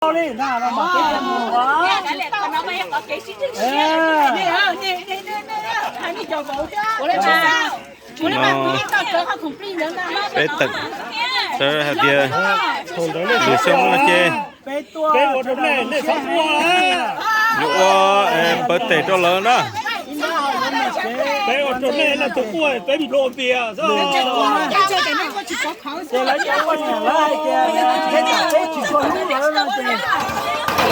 Li na no mas peb cov mus. Peb tawm sawv hais tias lwm xyoo no ces peb ua rau nej, nej txhob ua, yuav ua pawv tes rau lawv na. Peb ua rau nej, nej tus quaj peb nplua npias xwb. Ces lawv cov ua niam lawv hais tias peb tsis tshua hlub lawv no ces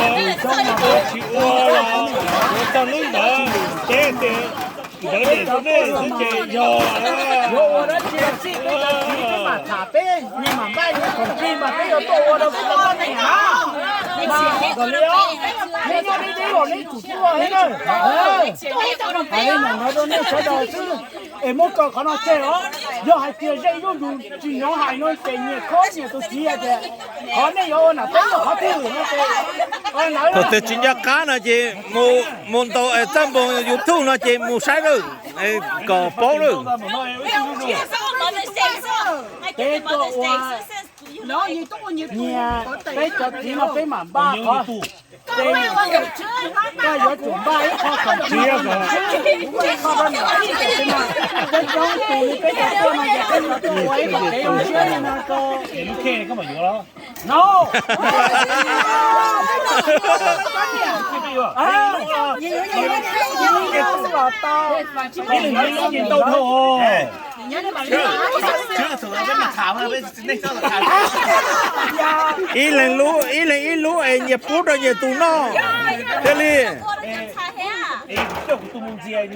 lwm xyoo mas tsis ua los yuav tau lub ntawd ces ntawd ces nej xwb ces yog. Yuav ua dab tsi los txij, nej mam tham peb, nej mam npaj yus khoom plig mas peb yuav tuaj ua rau peb tau poj niam na. Mas kom li os, nej nyob deb deb los nej tsum tuaj li na. Hais li ntawd rau nej sawv daws xwb es muab kaw qhov no tseg os. Yog hais tias ze zuj zus tsis hnov hais no ces nyias khob nyias tus txiv hais tias qhov nej yuav ua nam teb ua qhov twg no ces thaum twg tsis nco qab no ces mus ntaus txaj npoos YouTube no ces mus saib lawm kom paub lawm. Peb tuaj ua nyias, peb cov txiv no peb mam npaj qhov, ces koj yuav tsum npaj ib qho khoom plig kom sib ntsib, ib qho rau niam txiv kom sib ntsib. Peb coob tus li peb cov tuaj no ces peb yuav tuaj ua ib qho kev zoo siab li no rau lub kheej koj mam yuav los. No, los tau. Ib leeg lub, ib leeg ib lub es nyias pub rau nyias tus noj thiaj li.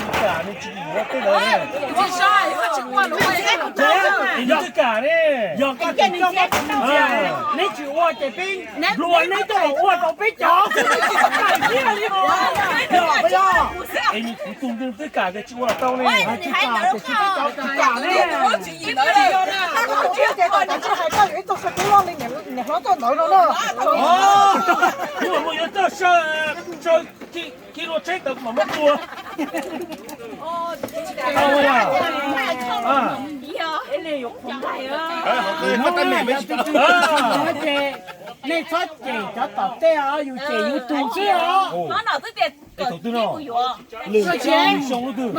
Yog koj tsis coj koj tus mus ntxias, neb tsis ua ces peb nplua neb coj los ua rau peb cov. Yog, yog. Es kuv tus twg twb kam tias tsis ua los tau ne. Tsis kam tiam sis peb cov tsis kam ne. Tsis hais koj yuav ib txoj saw kub loj li niam hlob txoj ntawd no na. Kuv mam mus yuav txoj saw, saw khi luag tsheb tawm mam muab tua. Nej txhob cem cov tom tej os, yus cem yus tus xwb os. Tus twg no? Lwm xyoo lub twg?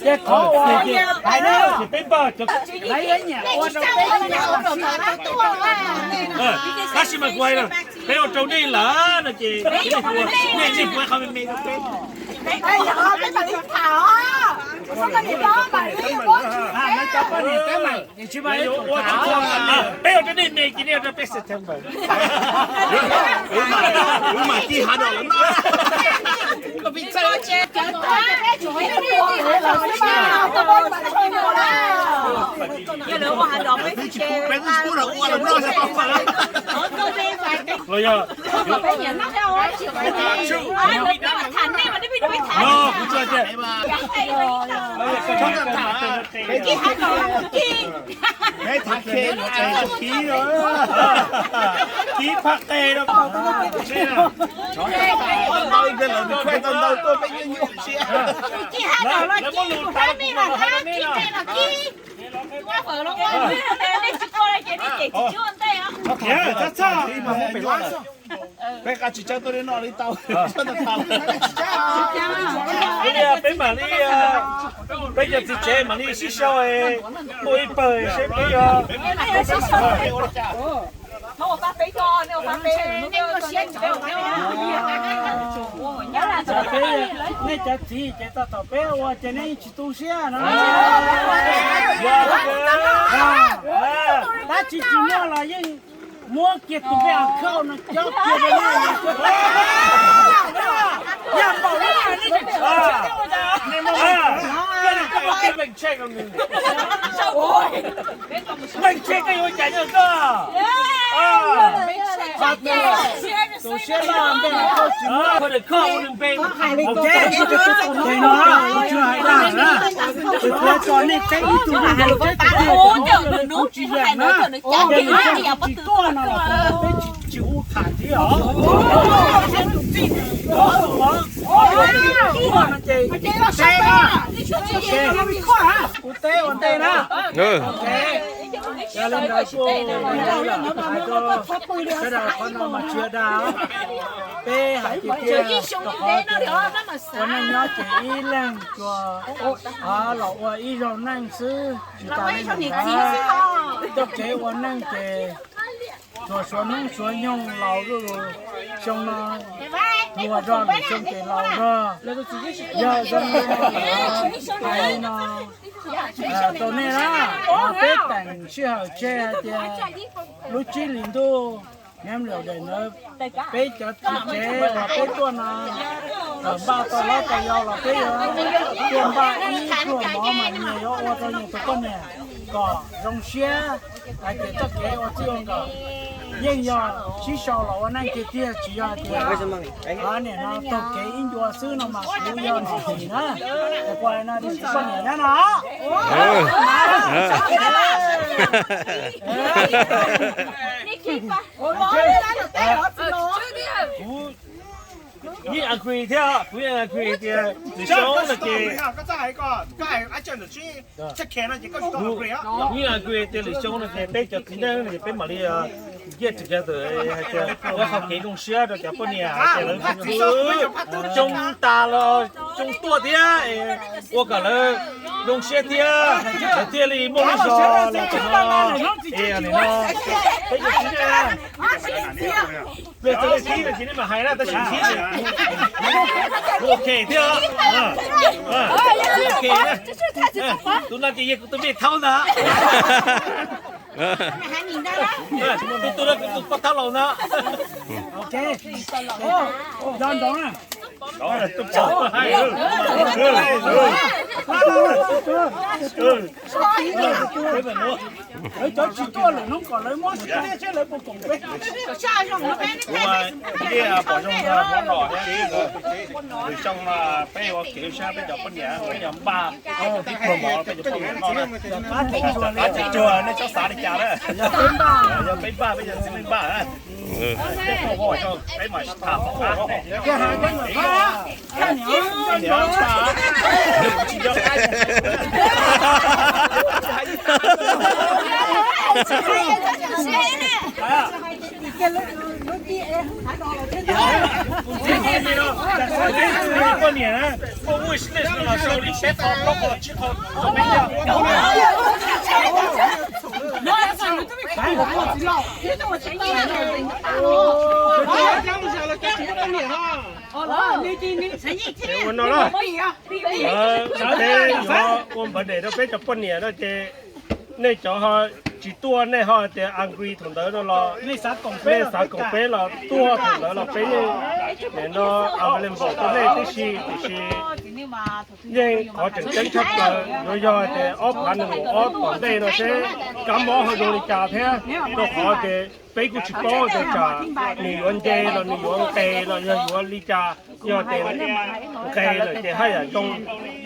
Ces qhov uas hais na, ces peb npaj cov, lawv yuav nyiam ua rau peb. Tab sis mas kuv hais no, peb ua rau nej lawm no ces nej, nej puas qhov me me rau peb. Peb ua rau nej me ces nej ua rau peb September. Wb mam ci hav dos los noj. Peb twb tsis pub rau ua los noj xyov tau fawm. Los yog, no kuv tsuas tias, peb tham qe, kiv phaj qe rau. Lawv muab lus tham rau kuv los hais rau nej no. Peb qab tsis tsawg tuaj li no li tau. Peb mam li, peb cov txiv tsev mam li sib sau, muaj ib pawg seb peb yuav. Nej cov txiv ces txog thaum peb ua ces nej yeej tsis tu siab no. Dab tsi tsis muaj los yeej muab kiag tus npe account no cob kiag rau nej. Yog npaum li nej tseem tshuav, meej tshe koj yuav ua cas nyob koj? Tus siab loj npe hais koj tsis muab. Ua dawm koj ua npe. Ok, ces no kuv tsis hais dag na. Kuv tsuas tso nej teb ib tug neeg ua teb tus twg tus no kuv tsis yeem na. Ces nws tsis tuaj no los kuv peb tsis hu tham thiab os. Ces teb na, kuv teb ua ntej na. Ok. Yog li ntawd kuj hais rau sawv daws qhov no mas tsis yog dag. Peb hais tiag tiag rau qhov tias ua neej nyob ces ib leeg tsuas los ua ib zaug neej xwb tsis tas li ntawd. Txoj kev ua neej ces tsuas suav hnub suav nyoog laus lub xyoo no, luag zog lwm xyoo ces laus zog. Yog zoo li no hais li no rau nej na, peb teem sij hawm tseg hais tias lub tsib hlis ntuj, nyob li ntawd peb cov txiv tsev los peb tuaj no, thaum npaj tau hlob tau yau los peb yuav tuaj npaj ib pluag mov mas nyias yuav ua rau nyias tus poj niam kom zoo siab, hais tias txoj kev ua txij ua nkawm yeej yog sib sau los ua neej tiag tiag, tsis yog tias nim no taug kev ib ncua xwb no mas kuv yog nom txim na. Kuv hais no rau tsis poj niam nyob no. Yeej agree thiab, kuv yeej agree tias lwm xyoo no ces, yeej agree tias lwm xyoo no ces peb cov txiv neej no ces peb mam li get together hais tias ua qhov kev zoo siab rau cov poj niam hais tias lawv xwb xyoo tas los xyoo tuaj thiab, ua kom lawv zoo siab thiab, lawv thiaj li muaj lub zog los tam no. Es nim no peb cov txiv neej Pliag txog leej txib no ces nej mam hais na, tab sis txib ces kuv ok thiab. Kuv ok na. Tus no ces yog kuv tus me thaub ntag. Tus, tus no kuv tus poj thaub laus ntag. Ok, nco ntsoov na. Lawv cov tsis tuaj lwm hnub kom lawv muab siab thiab seb lawv puas koom peb. Kuv yeej pom zoo hlob no thiab, lwm xyoo no peb ua kev sab peb cov poj niam peb cov npaj tib pluag mov peb cov poj niam noj na. Qab tsuag nej txhob xav li cas na. Yog peb npaj, peb cov txiv neej npaj na. Peb poj ua rau peb mam tham. Poj niam na, poj wish list no los sau li peb qho plaub qho tsib qho rau peb noj. Ua no na, peb yuav ua npawv dem rau peb cov poj niam no ces nej cov ho tsis tuaj nej ho tias agree thaum ntawd no los, nej xav koom peb los tuaj thaum ntawd los peb yeej nim no available rau nej tib si, tiam sis yeej qhov tseem ceeb tshaj plaws yuav yog tias ob phav nees nkaum ob tom ntej no seb kab mob ho zoo li cas thiab, rau qhov tias peb kuj tsis paub tias tsam nws yuav nce los nws yuav nqes los yog yuav li cas. Yog tias nqes lawm ces haj yam zoo,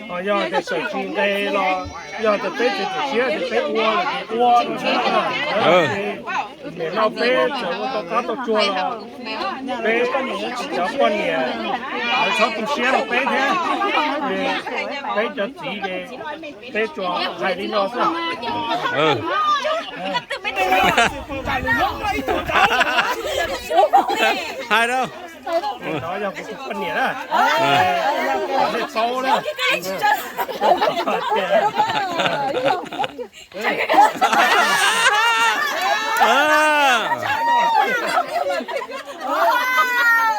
ho yog tias txawm tsis nqes los yog tias peb txiav txim siab tias peb ua lawm ces ua no xwb. Nim no peb txawm ua tau qab tau tsuag los peb cov poj niam lawv txhob tu siab rau peb thiab. Peb cov txiv ces peb tsuas hais li no xwb. Hais rau. No yog kuv tus poj niam na, nej paub na.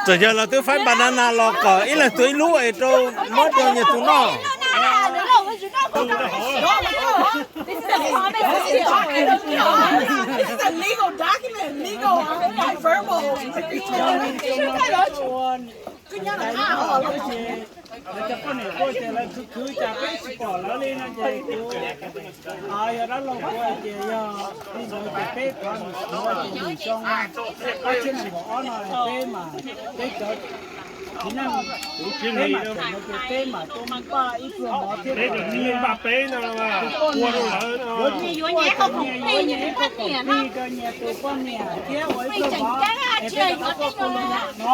Txawm yog los twb faib banana los kom ib leeg tuav ib lub es rau muab rau nyias tus noj. Lawv cov poj niam tuaj ces lawv khwv khwv cas peb tsis pom lawv li no ces kuv, yog dab laug kuv hais tias yog li ntawd ces peb thov mus xyuas ces lwm xyoo ob txhiab nees nkaum ob no peb mas peb cov txiv neej, peb mas tseem no ces peb mam tuaj npaj ib pluag mov thiab npaj peb no, tus poj niam yuav nyias ib qho khoom plig rau nyias tus poj niam thiab ua ib pluag mov es peb rov qab tuaj pw no.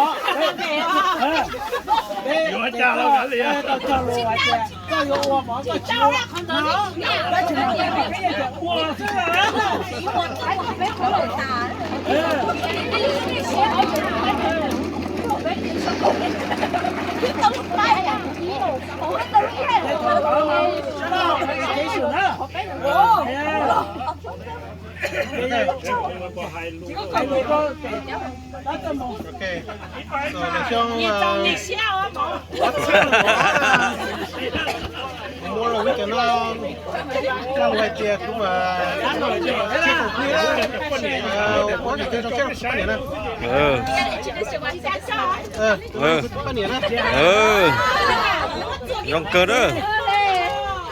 Peb tau cog lus hais tias koj yuav ua mov koj tsis ua, tab sis mas peb yeej tias ua xwb. Muab rau wb cov no, hais tias kuv mas, ua cov zoo siab rau poj niam na. Poj niam na. Zoo kawg na.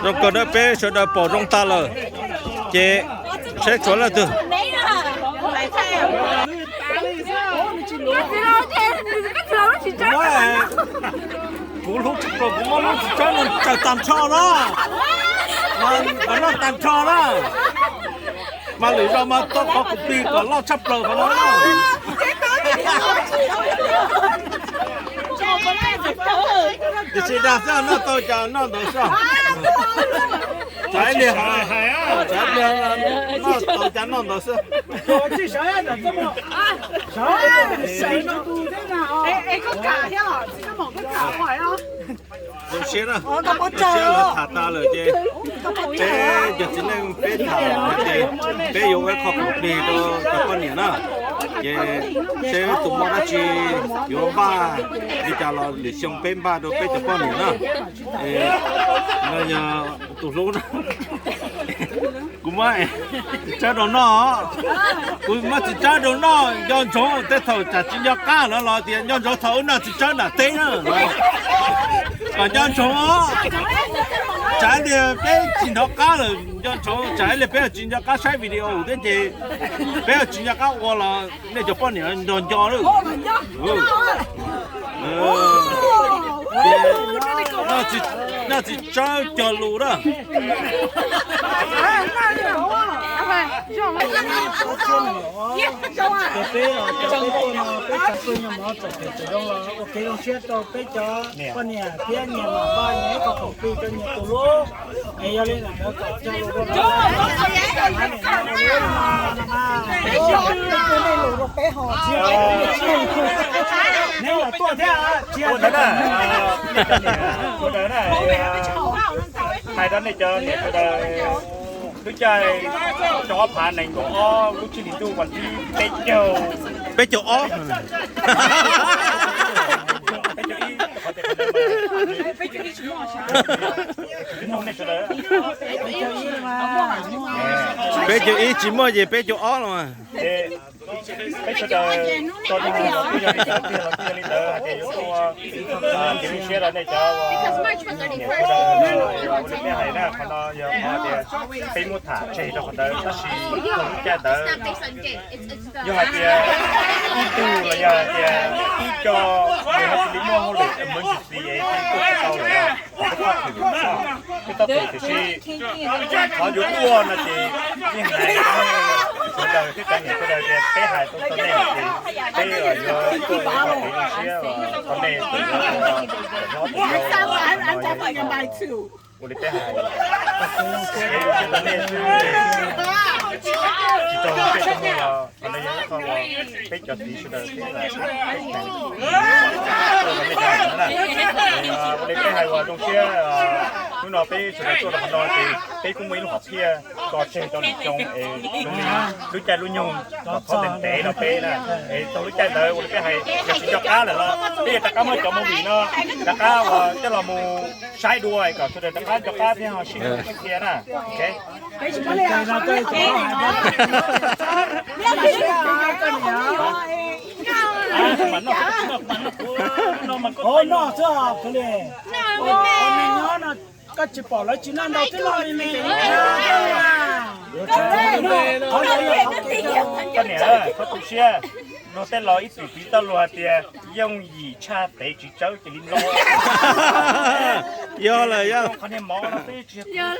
Zoo kawg na, peb sawv daws pom zoo tag lawm ces seb tshuav leej twg. Kuv hlub tshaj plaws, kuv muab lub txiv tsawb no tsaws tag nrho na, mas noj tag nrho na, mas lwm zaus mas tau qhov khoom plig kom loj tshaj plaws qhov no. Tiam sis dag xwb, noj tau cas noj ntawd xwb. Tsam ib pliag, tsam ib pliag noj tau cas noj ntawd xwb. Zoo siab na, zoo siab lawv tham tas lawm ces peb cov txiv neej peb tham hais tias peb yuav ua ib qho khoom plig rau cov poj niam na, ces seb tus muaj dab tsi yuav npaj li cas los lwm xyoo peb npaj rau peb cov poj niam na. No yog tus hlub na. Kuv muab txiv tsawb rau noj, kuv muab txiv tsawb rau noj nco ntsoov, tej thaum tsam tsis nco qab lawm los tias nco ntsoov thaum wb noj txiv tsawb nram teb na. Kom nco ntsoov, tsam tias peb tsis nco qab lawm nco ntsoov, tsam ib pliag peb tsis nco qab saib video thiab ces peb tsis nco qab ua los nej cov poj niam nco nco lawm. Noj txiv tsawb cog lus na. Ces peb cov peb tuaj no peb txhua tus nyob mov txom pem txom zoo los ua kev zoo siab rau peb cov poj niam thiab nyias mam npaj nyias ib qho khoom plig rau nyias tus hlub. Es yog li ntawd kom cog lus rau lawv, nej los tuaj thiab. Hais rau nej cov niam sawv daws, lub caij xyoo ob phav nees nkaum ob lub tsib hlis ntuj vas thib peb caug, peb caug ob, peb caug ib, peb caug ib tsis muaj ces peb caug ob los mas. Peb sawv daws tso rau los kuj yog li ntawd, kuj yog li ntawd hais tias yuav tuaj kev zoo siab rau nej cov niam sawv daws no, ua li peb hais na, qhov no yog qhov tias peb muab tham tseg rau qhov ntawd tab sis thaum lub caij ntawd yog hais tias ib tug los yog hais tias ib co nws ho tsis li muaj hauj lwm emergency es tuaj tsis tau lawm los peb txhob thwm, peb txhob thwm tiam sis qhov yuav tuaj no ces yeej hais rau sawv daws thiab cov niam sawv daws tias peb hais tau rau nej ces peb yuav tuaj ua kev zoo siab rau nej tus hlob tus yau los no ua li peb hais, kev zoo siab rau nej xwb, tsis tau peb tau muaj los qhov no yog ib qho uas peb cov txiv sawv daws thiab ua li peb hais uas zoo siab, hnub no peb sawv daws tuaj rau qhov no ces peb kuj muaj ib lub hom phiaj tso tseg rau lwm xyoo es zoo li lub caij lub nyoog los txhob ntev ntev rau peb na, es txog lub caij ntawd ua li peb hais yog tsis nco qab lawm los peb yuav rov qab muab cov movie no rov qab uas coj los mus saib dua kom sawv daws rov qab nco qab thiab ho sib hlub thiab na. Ok. Ov, noj xwb os, kawg li. Ov, neeg nyob no koj tsis pom lawv tsis noj ntau twb noj li ne. Koj niam, koj tu siab, luag tej laus ib txwm piv txoj lus hais tias yooj yim tshaj tev tsis tsawb ces li no. Yog lawm yog. Qhov niag mov no twb tsis yog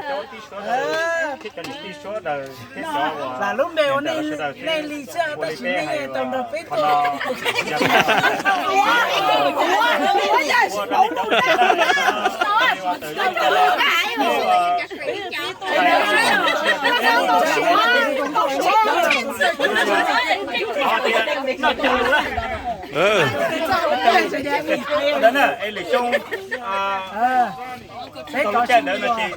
cov tij suav daws, thiab cov niam tij suav daws thiab cov uas lam lub npe ua nej li xwb tab sis nej tau nrog peb tuaj. Lwm xyoo tau lub caij ntawd no ces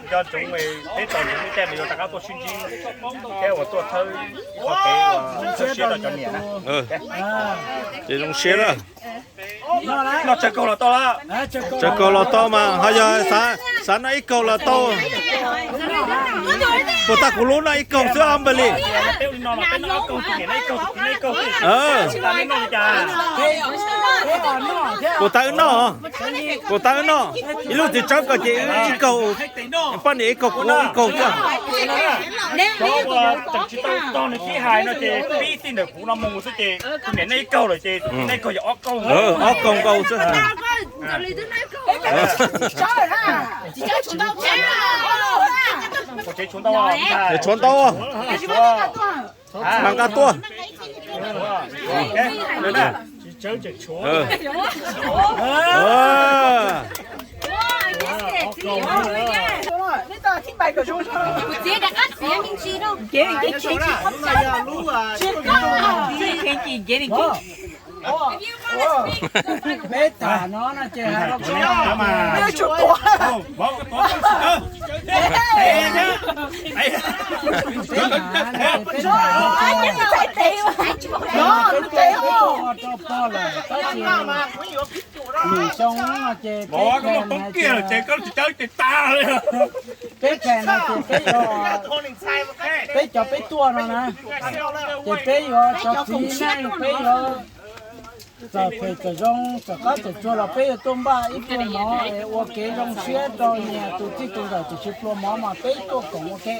nco ntsoov peb tau lub caij no yuav rov qab tuaj sib ntsib thiab uas tuaj thawb ib qho kev uas txawj siab rau cov niam na. Ces zoo siab na. Noj tsawg kaug los tau lawm. Tsawg kaug los tau mas ho yog xav noj ib kaug los tau. Puas tag kuv lub noj ib kaug xwb ob npawg li. Puas tag wb noj, puas tag wb noj. Ib lub txiv tsawb ko ces ib kaug, poj niam ib kaug kuv ib kaug xwb. Tsis tau tog nws sib hais no ces pib txij ntawm kuv no mus xwb ces tus niam nej ib kaug lawm ces nej ib kaug yog ob kaug, ob kaug nkaus xwb. Tshuav ntau, mas nqa tuaj. Peb tham no no ces hais rau koj mas. Peb tham no ces peb tham rau pog lawm tab sis lwm xyoo no ces peb tham no ces peb tham no ces peb yuav, peb cov peb tuaj no na, ces peb yuav cov txiv neej peb yuav txawm phem txawm zoo txawm qab txawm tsuag los peb yuav tuaj npaj ib pluag mov es ua kev zoo siab rau nyias tus txij tus nkawm tiam sis pluag mov mas peb tuaj koom ua ke.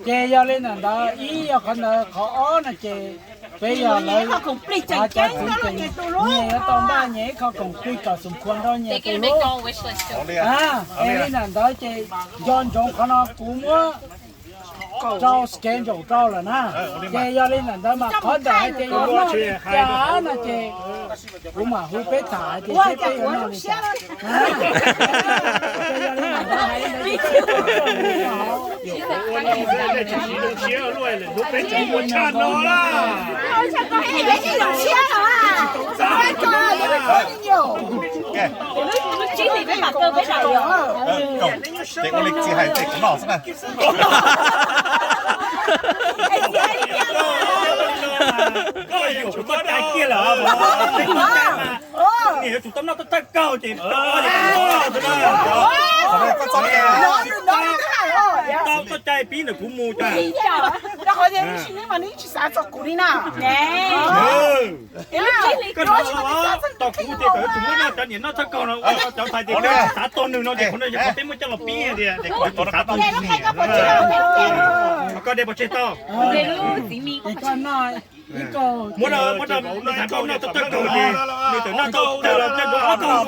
Ces yog li ntawm ntawd ib yog qhov ntawd, qhov ob no ces peb yog lawv cov txiv ces nyias yuav tau npaj nyias ib qho khoom plig kom xum khuas nrog nyias tus hlub. Yog li ntawm ntawd ces nco ntsoov qhov no kuv muab rau schedule rau lawm na. Ces yog li ntawm ntawd mas qhov ntawm hais tias yuav noj li cas no ces kuv mam hu peb tham hais tias seb peb yuav noj li cas. Ces yog li ntawm ntawd hais li ntawd ces Ces ua li txiv hais ces kuv noj xwb na. Koj yuav tsum tau cai kiag lawm. Niam yuav tsum tau noj thawj kaug ces tau koj cai pib ntawm kuv mus tas. Koj noj tau kuv ces kom yuav tsum muab noj cov niam noj thawj kaug no ua cov ntxhais ces koj xav tog nws no ces qhov no yog qhov peb muab coj los pib tias yuav tsum xav tog nws niam. Koj de pov tseg tau. Muab rau, muab rau nws xav noj thawj kaug ces nws txawm noj tau los coj ua ob kaug.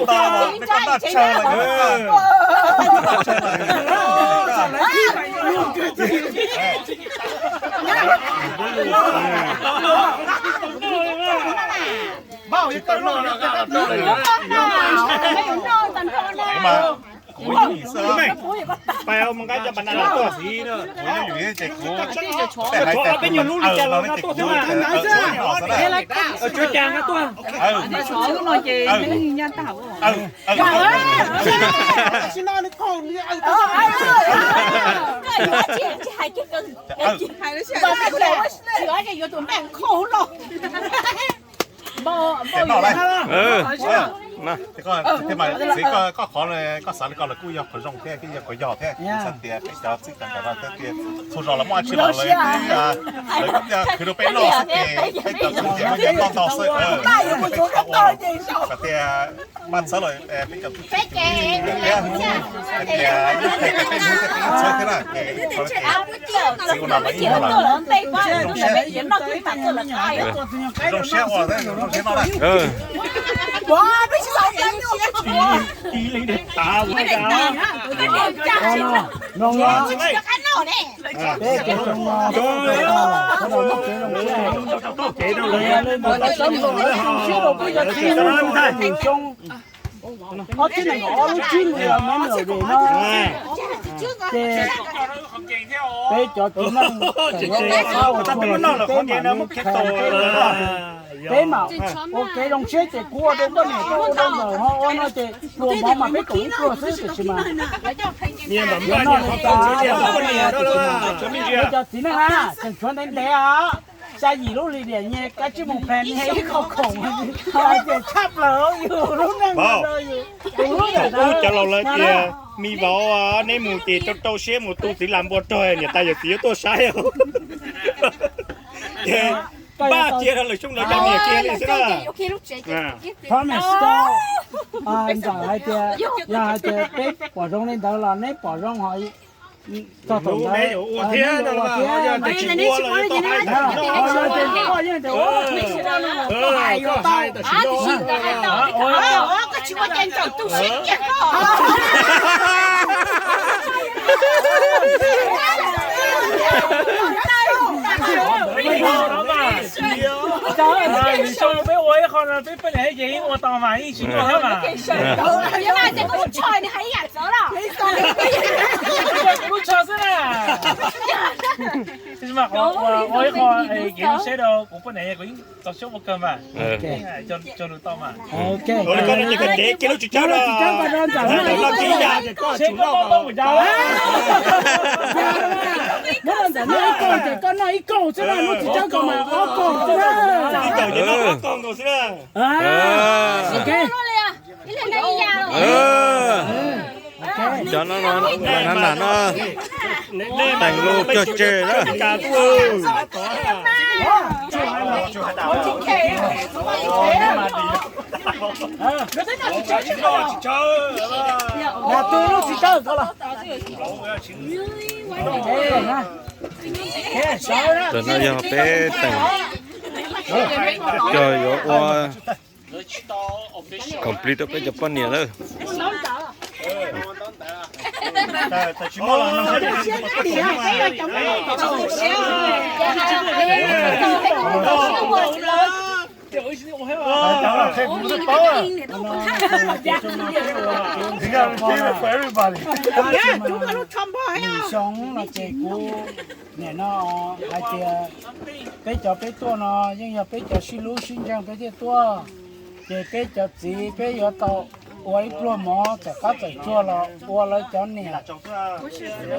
Pais mus nqa cov banana tuaj. Peb nyuag lub li cas los nqa tuaj xwb mas. Tsw cas nqa tuaj. Koj qhov koj xav li ko los kuj yog qhov zoo thiab, kuj yog qhov yog thiab. Xav tias peb cov txij tag nrho no thiab tias txhua zaus los muaj dab tsi los lawv twb, lawv twb khwv rau peb noj xwb ces peb cov txij ces muaj cov noj ntau xwb. Peb qhov ua xav tias mas txhawb los peb cov txij thiab hais tias ib qhe tias peb hnub thiab peb txhawb thiab na ces qhov no ces txiv ua no los ib nyuag los zoo siab, zoo siab ua zoo siab noj na. Ob txhiab nees nkaum ob lub tsib hlis no, ces peb cov txiv neej tseem yuav ua qab ua tsuag los peb mam li qhia peb mam ua kev zoo siab ces kuv ua rau koj niam, koj ua rau nkawd, ho ua no ces pluas mov mas peb koom ib pluag xwb tiam sis mas yuav noj li cas, peb cov txiv neej na tseem tshuav ntev ntev os. Xya yim lub hlis diam nyias kav tsij mus plan ib qho khoom, hais tias tshaj plaws yus lub neej no yus tus hlub ntawm ub cov laus lawv tias me vauv neb mus ces rau rau siab mus tu txiv las npua rog niam tais yawm txiv yuav tuaj saib os. Ces npaj cia rau lwm xyoo lawv cov niam kiag li xwb na. Promise koj ntxawm hais tias yog hais tias peb pom zoo li ntawd los neb pom zoo ho txog thaum ntawd ua thiab, ua thiab, koj yeej tias ua, koj hais tam sim no. Lwm xyoo peb ua ib qho no peb poj niam thiab ces yeej ua tau mas yeej tsis muaj thiab mas. Lub tsho xwb na. Tab sis mas qhov ua ib qho kev zoo siab rau kuv poj niam kuv yeej txaus siab ua kawg mas. Cog lus tau mas. Ua li koj no ces koj cev kiag lub txiv tsawb no. Seb koj noj tau kuv cas. Muab rau ntawm no ib kaug ces koj noj ib kaug xwb na, lub txiv tsawb ko mas ob kaug xwb na. Ib kaug ces noj ob kaug nkaus xwb na. Cov no no, teem lus cog tseg na. Tus lub txiv tsawb ko los. Ntawm no yog peb teem cog yuav ua complete rau peb cov poj niam lawm. Xyoo no ces kuv nim no hais tias peb cov peb tuaj no yeej yog peb cov sib hlub sib ntseeg peb thiaj tuaj. Ces peb cov txiv peb yuav tau ua ib pluag mov txawm qab txawm tsuag los ua lawv cov niam,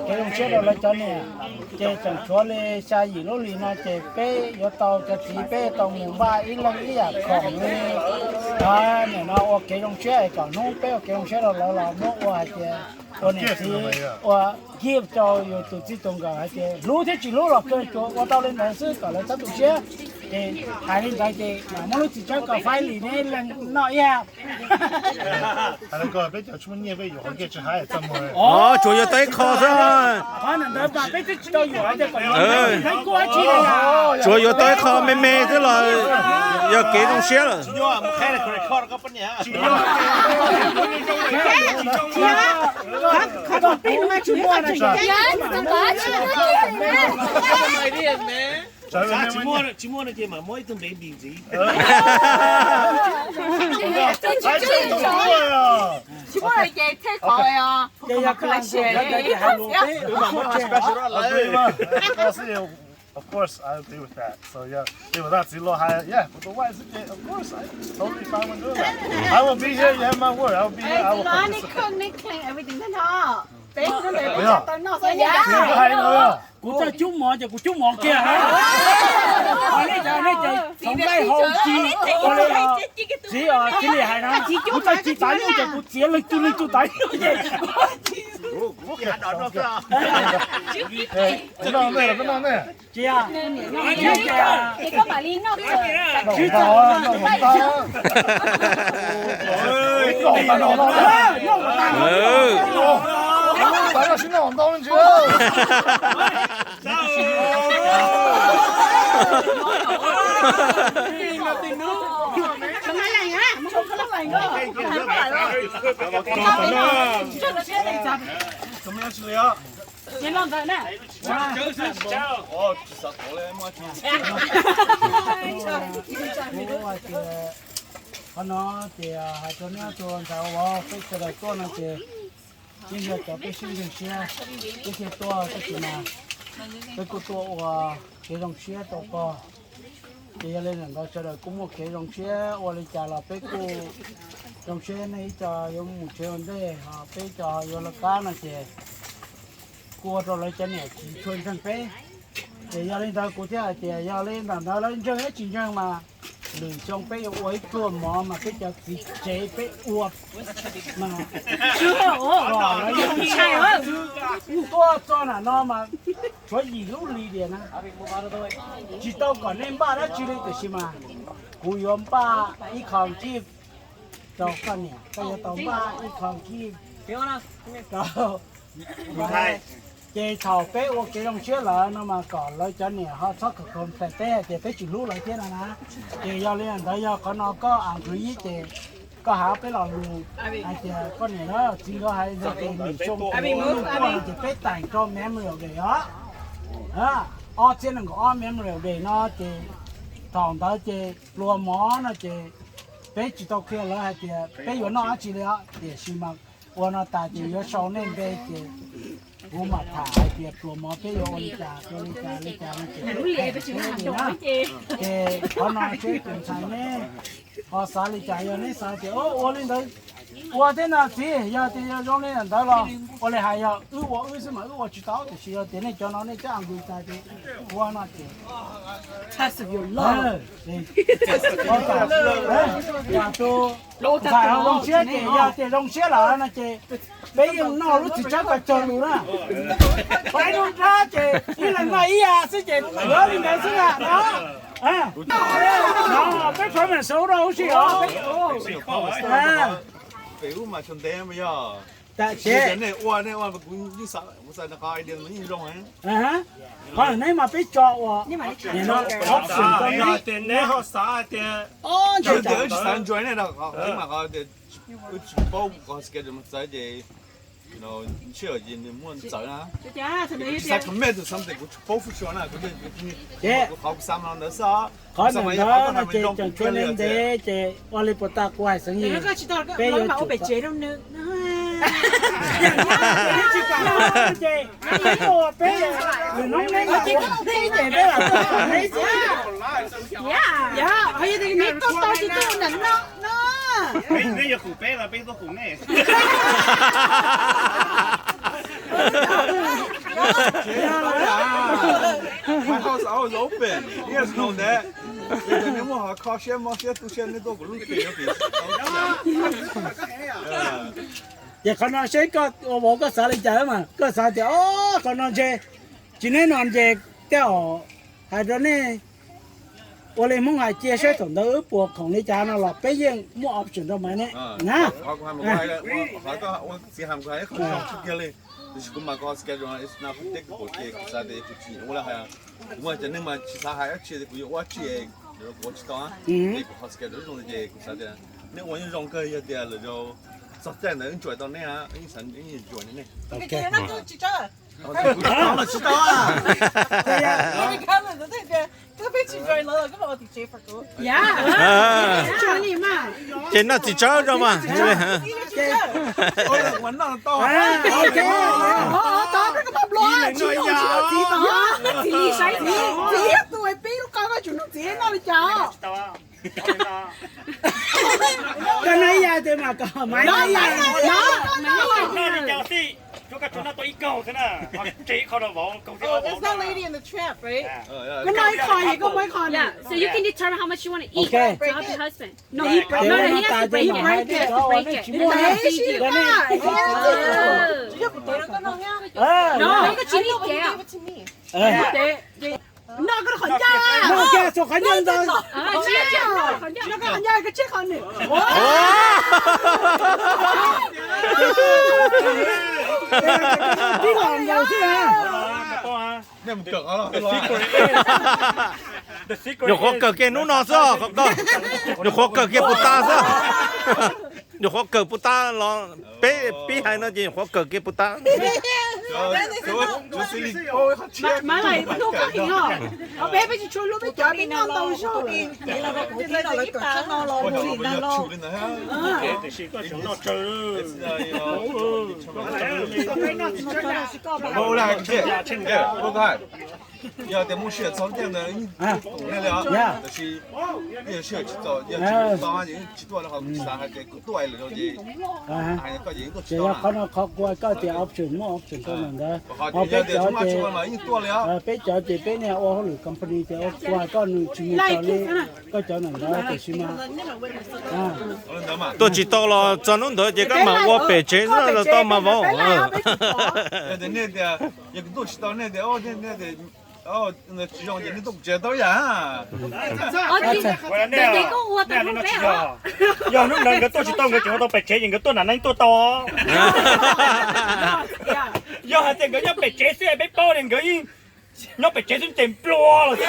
kev zoo siab rau lawv cov niam. Ces tseem tshuav li xya yim lub hlis no ces peb yuav tau cov txiv peb yuav tau mus npaj ib leeg ib yam khoom li. Nim no ua kev zoo siab es kom hnub peb ua kev zoo siab rau lawv los muab ua hais tias ua niam txiv ua gift rau yus tus txij tus nkawm hais tias hlub thiab tsis hlub los kawg tsuas ua tau li ntawd xwb kom lawv txhob tu siab. Ces hais li ntawd ces mam muab lub txiv tsawb ko faib li neb leeg noj ib yam. Tsuas yuav tau ib qho xwb. Tsuas yuav tau ib qho me me xwb los yog kev zoo siab lawm. Tsis muaj no ces mam muab ib tug baby ntxiv. Tsis muaj no ces thej qhov os. Of course, I agree with that. So yeah, 对我大侄子还 yeah, 我的外甥 of course, I totally fine with doing that. I will be here. You have my word. I will be here. I will participate. Peb hnub ntawd peb tau tau noj xwb. Kuv txawj cub mov ces kuv cub mov kiag. Ua li cas nej ces txhoov nqaij haus ci, ua li txiv os, txiv li hais na, kuv txawj ci tav nyuj ces kuv txiav leej twg leej twg tav nyuj ces. Cia, Qhov no ces hais rau nej tus ntxhais uas peb sawv daws tuaj no ces yeej yog cov peb sib ntseeg siab, peb thiaj tuaj, tab sis mas peb kuj tuaj ua kev zoo siab rau koj. Ces yog li ntawd sawv daws kuj muaj kev zoo siab, ua li cas los peb kuj zoo siab nej ib co yuav mus tsev ua ntej, ho peb ib co yuav lawv qab no ces kuj ua rau lawv cov niam tsis tshua ntseeg peb. Ces yog li ntawd kuv thiaj hais tias yog li ntawm ntawd lawv ntseeg thiab tsis ntseeg mas lwm xyoo peb yuav ua ib pluag mov mas peb cov txiv tsev peb ua mas kom lawv yeej tuaj txog nram no mas tshuav yim lub li diam na. Tsis tau kom nej npaj dab tsi li tiam sis mas kuv yuav npaj ib qho kij rau koj niam, koj yuav tau npaj ib qho kij rau Ces thaum peb ua kev zoo siab lawm no mas kom lawv cov niam ho txhob kom complain peb hais tias peb tsis hlub lawv thiab no na. Ces yog li ntawd yog qhov no koj agree ces koj hais peb lo lus hais tias koj niam na, txiv nkawd hais ntawd ces lwm xyoo tuaj ces peb taim rau Memorial Day os. Ob txhiab nees nkaum ob Memorial Day no ces thaum ntawd ces pluas mov no ces peb tsis tau qhia lawv hais tias peb yuav noj dab tsi li os, tiam sis mas ua no tas ces yuav sau nej npe ces kuv mam tham hais tias pluas mov peb yuav ua li cas ua li cas li cas no ces, ces qhov no seb tus ntxhais neb ho xav li cas, yog neb xav tias ua li ntawd ua thiab no txiv, yog tias yog zoo li ntawd los ua li hais yog wb ua wb xwb mas wb ua tsis tau, tiam sis yog tias nej cov no nej coj agree tas ces ua no ces tus ntxhais ho zoo siab ces yog tias zoo siab lawm no ces peb yeej noj lub txiv tsawb ko cog lus na. Peb lub nrab ces ib leeg noj ib yam xwb ces yuav li ntawd xwb na no. Peb promise rau huv si os. Tam sim nej ua, nej ua kuv yeej xav, kuv xav qhov idea no yeej zoo. Qhov neb mas peb tso ua, option rau neb. Tias neb ho xav tias, tias wb tsis xav enjoy ne, mas qhov tias wb tsis paub qhov schedule mas txawv ces sij hawm ces nws muaj txawv na. Kuv tsis xav commit to something kuv tsis paub fuj sua na, kuv, kuv qhov kuv xav mas ntawd xwb. Qhov ntawm ntawd no ces tseem tshuav ntev ntev ces ua li puas tas kuv hais xeev yig, peb yuav tsum ces peb ua peb lwm hnub neb mam ua neb xwb. Yog tias neb tuaj tau tsis tuaj nram no no. Neb yuav qus peb los peb tuaj qus neb. My house always open. Yes, no, that. Yog tias neb muaj qhov kho siab mob siab tu siab neb tuaj kuv lub tsev yuav pim. Ces qhov no seb koj ua vauv koj xav li cas mas koj xav tias o qhov no ntshe tsis neb no ntshe tej zaum hais rau nej ua li Hmoob hais cia saib thaum ntawd wb puas khoom li cas no los peb yeej muaj option rau mas ne na. Tiam sis kuv mas kuv schedule is not predictable ces kuv xav tias kuv tsis ua li hais, kuv mas cov neeg mas tsis xav hais dab tsi tias kuv yuav ua dab tsi, kuv ua tsis tau, ces kuv qhov schedule zoo ces kuv xav tias nej ua yeej zoo kawg, yog tias lwm zaus txog caij ntawd wb enjoy tau nej, wb yeej xav wb yeej enjoy nej. Tsis tau, tsis tau. Ces noj txiv tsawb rau mas. Koj noj ib yam tias mas kom Maiv noj ib yam. Koj tsuas noj tau ib kaug xwb na, ho tseg ib qho rau vauv, kaug thiab vauv. Koj noj ib qho, koj muab ib qho. Yeah, so you can determine how much you want to eat to help your husband. No, no, no, he has to break it. He has to break it. That's how he feeds you. No, koj tsis noj kev. Noj koj qhov ncauj. Noj koj qhov ncauj ntawd. Noj koj qhov ncauj, koj tseg qhov nws. Tib los nkaus xwb na. Nyuam qhuav kawm kiag hnub no xwb, nyuam qhuav kawm kiag puas tas xwb. Nyuam qhuav kawm puas tas los, peb pib hais no ces nyuam qhuav kawm kiag puas tas. Yog tias muaj sij hawm txog tiaj ntawd yeej tus nej li os, tab sis yog sij hawm tsis txaus, yog tsis tau ces tsis tuaj li, ho kuv xav hais tias kuv tuaj lawm ces hais koj ces yeej tuaj tsis tau. Qhov no qhov kuv hais koj tias option, muaj option rau ntawd. Ho peb cov ces, peb cov ces peb niag ua hauj lwm company ces ua kuv hais koj nws tsis mus tau li koj cov ntawm ntawd tiam sis mas tuaj tsis tau los txog hnub ntawd ces koj mam ua pem tsev xwb los tau mas vauv. Yog kuv tuaj tsis tau nej tias, nej tias tsis zoo ces nej tuaj kuv tsev tau yam. Yog hnub ntawd nkawd tuaj tsis tau, nkawd tseem ua tau pem tsev ces nkawd tuaj nram no yeej tuaj tau. Yog hais tias nkawd nyob pem tsev xwb peb paub li nkawd yeej nyob pem tsev xwb ces nplua los xwb,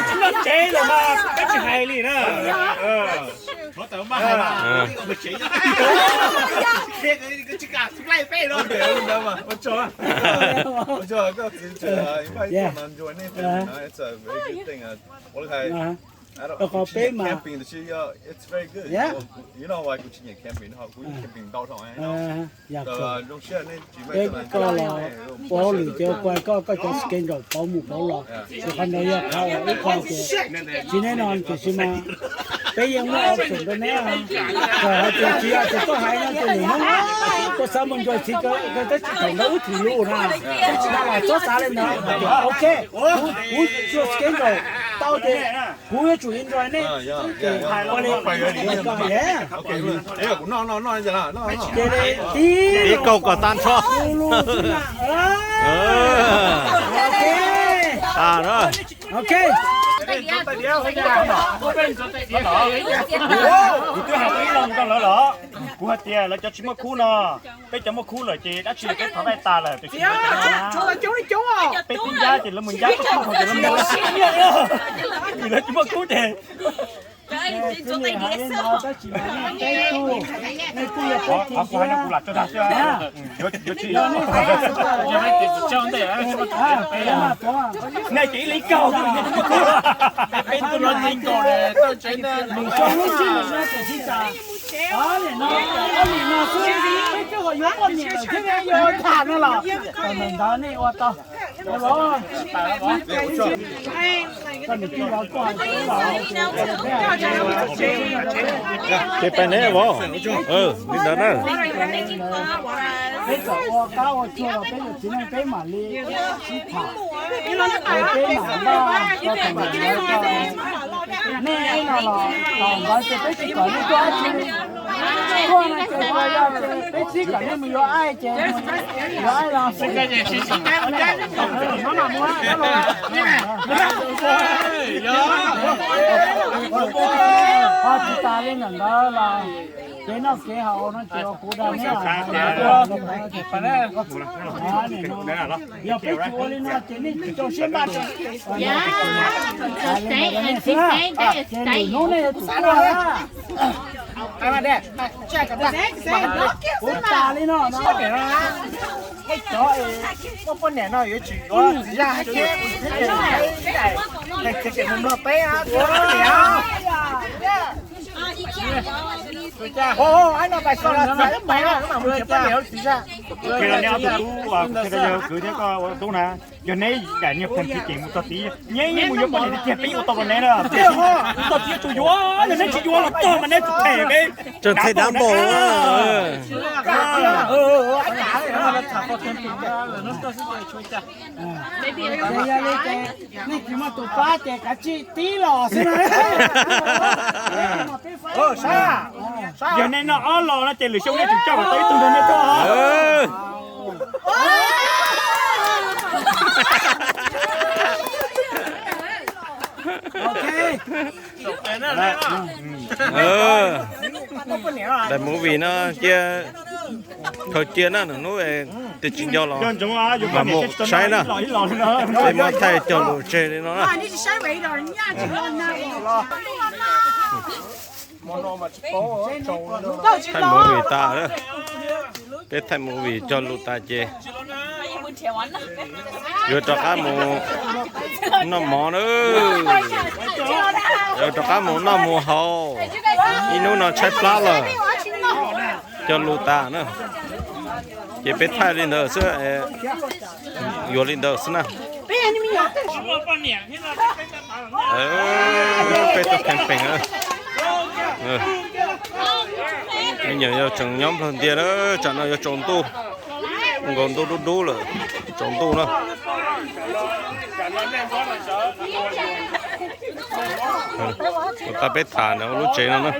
tsis nyob tsev los mas peb tsis hais li na. Rau qhov peb mas, peb koj los ua hauj lwm ces ua koj, koj cov schedule pauv mus pauv los, ces qhov ntawd yog qhov uas ib qho ces tsis neb no tiam sis mas peb yeej muaj option rau neb. Txawm hais tias tsis yog tias tuaj hais no ces lwm hnub tuaj xav mus ncuav txiv kawg tab sis thaum ntawd wb thim lus na, tsis tau los txhob xav li ntawd. Ok, kuv, kuv tsuas schedule tau ces kuv yuav tsum enjoy nej. Ib kaug kom tag nrho. Ok. Kuv twb hais tau ib lo rau lawv lawm, kuv hais tias lawv cov tsis muaj khub no, peb cov muaj khub lawm ces dab tsi peb thov dai tas lawm tiam sis peb tib ncab ces lawv mus ncab, peb tib ncab ces lawv mus ncab, lawv tsis muaj khub ces nej ces ib leeg kaug, peb tug los yeej nkaus, nws xyov lub sij hawm no tiam sis tas, lim no, lim no xwb, peb twb ho yuav poj niam lawm thiab yuav tham no los, ntawm ntawd nej ua tau. Ces pais neb vauv, li ntawd na. Peb txawm ua qab ua tsua los peb yawm txiv neej peb mam li sib tham, peb mam npaj ua tau ntawd. Nej no los thaum ntawd ces peb tsis kom nej tuaj dab tsi li. Tuaj no ces yog ces peb tsis kom nej mus yuav aij ces yuav aij los ho tsis tas li ntawm ntawd los kev noj kev haus no ces kuv dag neb. Yog peb tsis ua li no ces nej tsis txaus siab npaj. Ces lwm hnub nej yuav tsum tuaj. Kuv tas li no no. Cov muaj poj niam no yuav tsum yuav txiv zaj thiab, kuv thiab ces mus mloog peb ua poj niam. Ib no pais koj los txiv pais no mam mus txiv poj niam ua txiv zaj. Kuv qhia rau nej ob tug tub, kuv qhia rau yawg kwv thiab koj ua tub na, yog neb daim niag phoom txiv ces mus txog tid, neb yeej mus yuav poj niam tiag tiag, peb yeej ua tau rau neb na. Mus txog tid tsuas yuav, yog neb tsis yuav los txog mas neb tsis them peb. Tseem them dav npaum. Ces yog li ces nej tsis muaj tus pab ces kav tsij tib los xwb na. Yog nej noj ob los no ces lwm xyoo nej tsum coj kom tau ib tug nrog nej tuaj. Daim movie no cia, khaws cia na, nws hnub twg tsis nco los mam mus saib na. Peb muab thaij cog lus tseg li no na. Thaij movie tas lawm, peb thaij movie cog lus tas ces yuav rov qab mus noj mov na, yuav rov qab mus noj mus haus, ib hnub no tshaib plab lawm, cog lus tas na. Ces peb thaij li ntawd xwb, yuav li ntawd xwb na. Peb tuaj camping, me nyuam yog tseem nyob nplawg ntiag na. Tsam no yuav tsaus ntuj, nkaus ntuj dub dub lawm, tsaus ntuj na. Ua tab peb tham ntawm lub tsev no na.